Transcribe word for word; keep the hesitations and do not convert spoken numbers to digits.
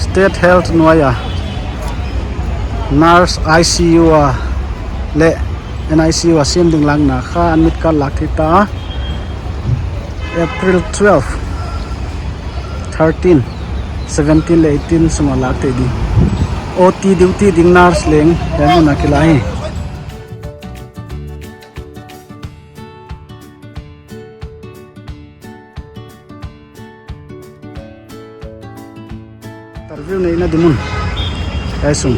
State Health nuai a nurse, I C U a leh N I C U a sem ding lakna kha admit card lak thei ta. April twelve, thirteen, seventeen leh eighteen sung a lak thei ding. O T duty ding nurse leng hiai mun a kila hi. Interview neihna ding mun hiai sung.